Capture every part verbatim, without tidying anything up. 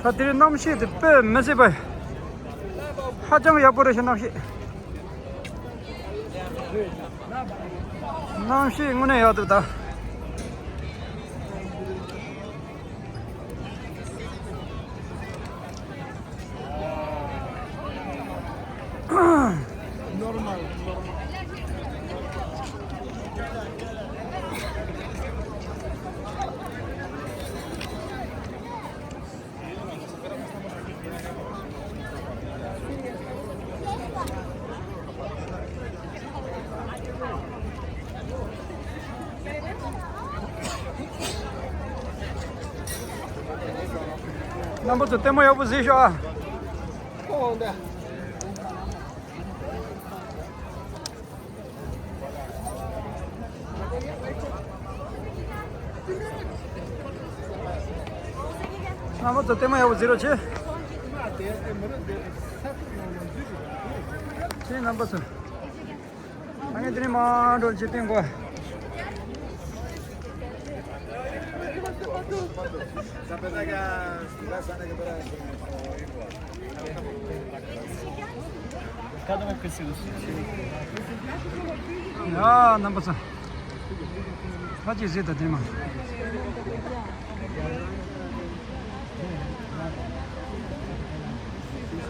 ད་དེ་རིང་གནམ་གཤིས་དེ་དཔེ་མི་སྲིད་པ། ཧ་ཅང་ཡག་པོ་རེད་ཤག་གནམ་གཤིས། གནམ་གཤིས་དངོས་གནས་ཡག་འདུག་ད། རྣམ་པ་ཚོ་ལྟད་མོ་ཡག་པོ་གཟིགས་ཤོག་ཨ། རྣམ་པ་ཚོ་ལྟད་མོ་ཡག་པོ་གཟིགས་རོགས་བྱེད། ཁྱེད་རྣམ་པ་ཚོ། ད་ངས་དེ་རིང་མར་འགྲོ་ཆེད་བསྟན་དགོས། ཡ་རྣམ་པ་ཚོ། ཕ་ཅིག་གཟིགས་དང་དེ་མ།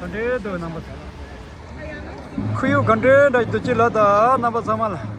ག་འདྲའི་འདུག་རྣམ་པ་ཚོ། ཁོར་ཡུག་ག་འདྲའི་འདྲ་འདུག་ཅི་ལ་ད་རྣམ་པ་ཚང་མ་ལ།